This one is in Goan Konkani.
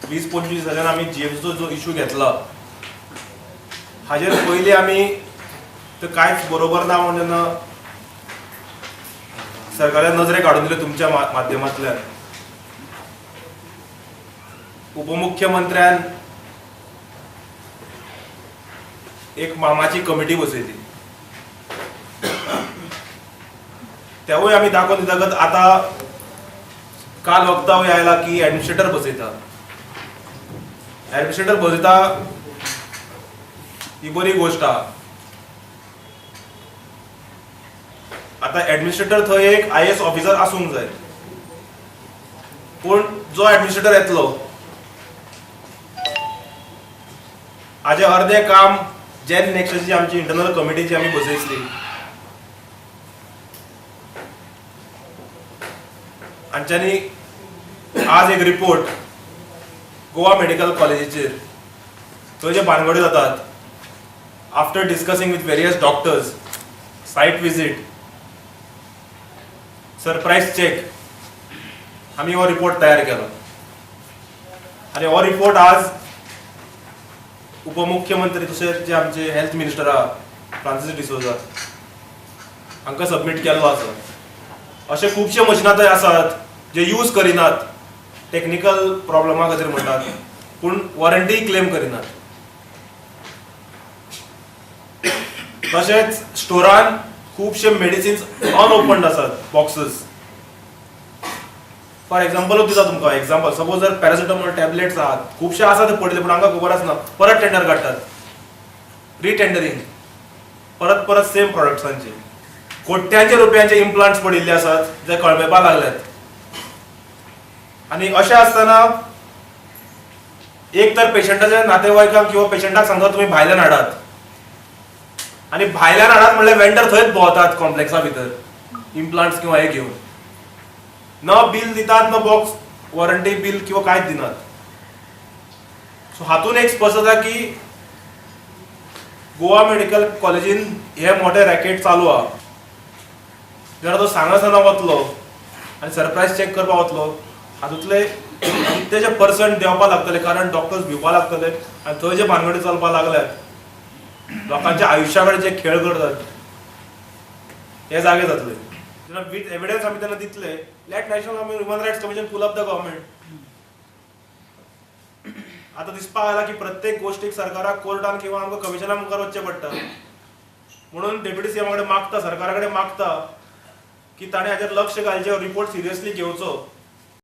20-25 दिसांच्यान आमी जीएमसीचो जो इशू घेतला हाजेर पयलीं आमी तर कांयच बरोबर ना म्हणून जेन्ना सरकारान नजरेक हाडून दिले तुमच्या माध्यमांतल्यान, उपमुख्यमंत्र्यान एक मामाची कमिटी बसयली, तेवूय आमी दाखोवन दितकच आतां काल वक्तव्य आयला की एडमिनिस्ट्रेटर बसयता, एडमिनिस्ट्रेटर बसयता ही बरी गोश्ट आहा। आतां एडमिनिस्ट्रेटर थंय एक IAS officer आसूंक जाय, पूण जो एडमिनिस्ट्रेटर येतलो हाजें अर्दें काम जेन नेक्साची आमची इंटरनल कमिटी जी आमी बसयतली हांच्यांनी आज एक रिपोर्ट गोवा मेडिकल कॉलेजीचेर थंय जे भानगड्यो जातात after discussing with various doctors, site visit, surprise check, आमी हो रिपोर्ट तयार केलो आनी हो रिपोर्ट आज उपमुख्यमंत्री तशेंच जे आमचे हेल्थ मिनिस्टर आहा फ्रांसीस डिसोजा हांकां सबमीट केल्लो आसा। अशे खुबशे मशिनां थंय आसात जे यूज करिनात, टॅक्निकल प्रॉब्लमा खातीर म्हणटात, पूण वॉरंटी क्लेम करिनात। तशेंच स्टोरान खुबशे मेडिसिन्स अनओपन्ड आसात बॉक्सेस। फॉर एक्झाम्पल दिता तुमकां, एक्झाम्पल सपोज जर पॅरासिटामॉल टॅबलेट्स आहात खुबशे आसा ते पडले, पूण आमकां खबर आसना, परत टेंडर काडटात, रिटेंडरींग, परत परत सेम प्रोडक्ट्सांचे कोट्यांचे रुपयांचे इम्प्लांट्स पडिल्ले आसात जे कळमेपा लागल्यात। आनी अशें आसतना एक तर पेशंटाच्या नातेवाईकांक किंवा पेशंटाक सांगता तुमी भायल्यान हाडात, आनी भायल्यान हाडात म्हणल्यार वेंडर थंयच भोंवतात कॉम्प्लेक्सा भितर इम्प्लांट्स किंवा हे घेवन, न बील दितात न बॉक्स वॉरंटी बील किंवा कांयच दिनात। सो हातून एक स्पश्ट जाता की गोवा मेडिकल कॉलेजीन हे मोठे रॅकेट चालू आहा। जेन्ना तो सांगनासतना वतलो आनी सरप्रायज चॅक करपाक वतलो, हातूंतले कितलेशे पर्संट देंवपाक लागतले, कारण डॉक्टर्स भिवपाक लागतले आनी थंय जे भानगडी चलपाक लागल्यात, लोकांच्या आयुश्या कडेन जे खेळ करतात हे जागे जातले। जेन्ना विथ एविडन्स आमी तेन्ना दितले, let National Human Rights Commission pull up the government. आतां दिसपाक आयला की प्रत्येक गोश्टीक सरकाराक कोर्टान किंवा आमकां कमिशना मुखार वचचें पडटा, म्हणून डेप्युटी सीएमा कडेन मागता, सरकारा कडेन मागता की ताणें हाचेर लक्ष घालचें, रिपोर्ट सिरियसली घेवचो।